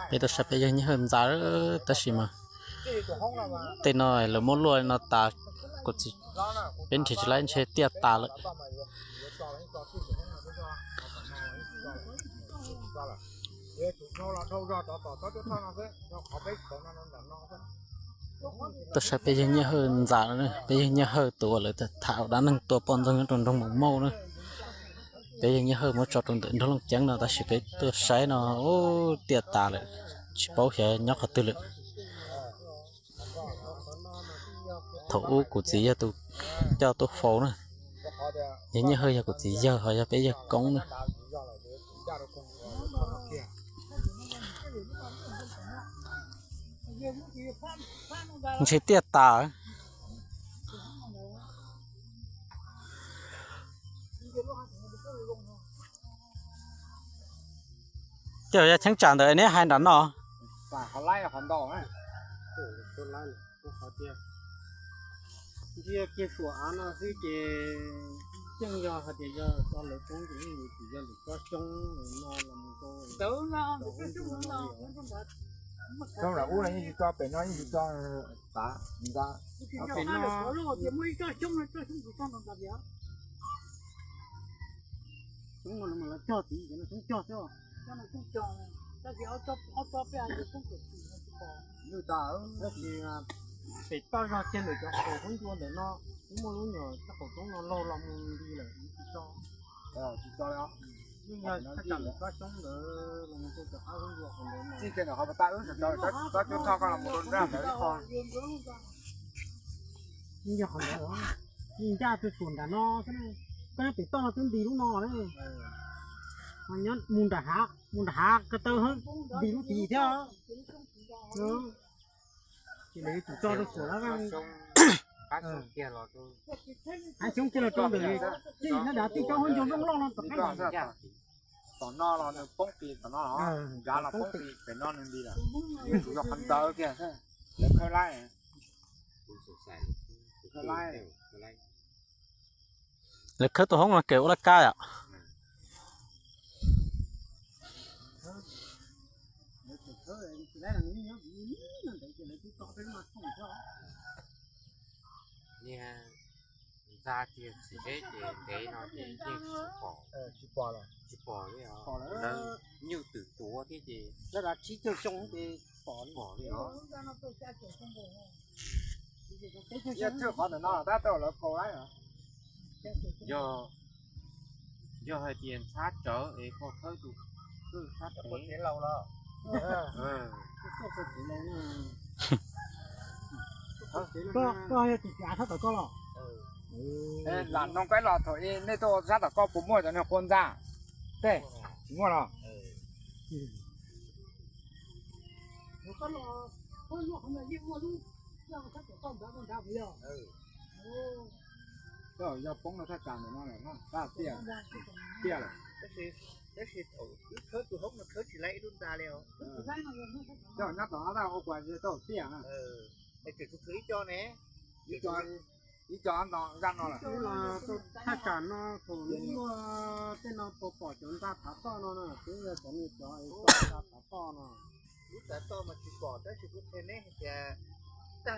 Peb tuaj saib peb yawg Nyiaj Hawj ntxa, tab sis mas tej no lawv muab luaj no tas, kuv txiv, peb nrhiav tsis laib ntshe tiaj tas lawm. Tuaj saib peb yawg Nyiaj Hawj ntxa, peb yawg Nyiaj Hawj tus uas lawv tham dab neeg tua poj ntxoog nyob rau nroog Mus Mauj na. Peb yawg Nyiaj Hawj muab tso rau ntawm nroog Looj Ceeb no, tab sis peb tuaj saib no, tiaj tas lawm, tsis paub xyov nyob qhov twg lawm. Thaum ub kuv txiv yog tus coj tuaj faus na. Yawg Nyiaj Hawj yog kuv txiv yawg, ho yog peb yawg koob na. Ntshe tiaj tas. Ces yog cheeb tsam ntawd neb hais nram no. Ntsia kiag suam av no xwb ces yeej yog hais tias yog tso lawv coob ces yeej yuav tsum yog ntawm tsob xyoob no los mus rau. Xyoob lam ub no yeej tsis tso, pem no yeej tsis tso, tav ntxa. Xyoob no los cog tid, xyoob cog xwb. Lwj tas, tab sis pem toj zog kiag ntawm cov qaum khaub ncuav ntawm no, kuv muaj lub nyuam txoj qaum roob no laug los mus nti lawm, tsis tso. Tsis tso li os. Yeej yog thaj tsam ntawm tsob xyoob ntawd los mus rau cov qab khaub ncuav qhov ntawd no. Txij kiag ntawm qhov pas tag wb tso, tsob cuab thoj koj los mus rau nraj ntawd ib qho. Yeej yog qhov ntawd, yeej ncaj twb tsuas nram no xwb na. Koj nyob pem toj no twb nti lub no na. Nyob mus nram hav, mus nram hav ko taw nti lub tid thiab. Ces lawv yuav tsum tso rau suam lab vaj. Qab xyoob kiag los rau ntawm, tij nab dav tij cov hauv nco zoo loj no tom qab. Tom no los nws poob pis tom no, nrad los poob pis pem no nws nti lawm. Yuav tsum yog qhov ntawd kiag, lawv khawb laib. Khawb laib. Lawv khawb tus hoob no kev ua laj kab yom. Niag ntxa tiag txiv zeb ces ntev no ces yeej tsis pom, tsis pom li os. Lawv nyuj twm tuav thiab ces lawv dav tsib caug xyoo ces pom li os. Yog thwj qhov ntawm no tab tom lawv faus lawm. Yog, yog hais tias ntxhab tsawv es koj khawb tus, khawb tus ntxhab pem. Koj, koj yog tus txiv av sab tom koj los? Lam nug koj los thaum nej tuaj ua sab tom koj puas muaj cov niag qua ntxa? Tej, tsis muaj los? Yog poob rau thaj tsam ntawm no lawm, tiaj, tiaj lawm. Tab sis thaum wb khawb tus hoob no khawb tsis laib ib lub ntxa li os. Coj nyob tom qab ua kuas tau tiaj na. Es tseem tshuav ib co ne, ib co ntawm zaj no lawm. Thaj tsam no thaum luag tej no puas pom cov ntxa thav toj no na, twb yog cov niag cov ntxa thav toj no. Lub thav toj mas tsis pom tab sis kuv qhia neb hais tias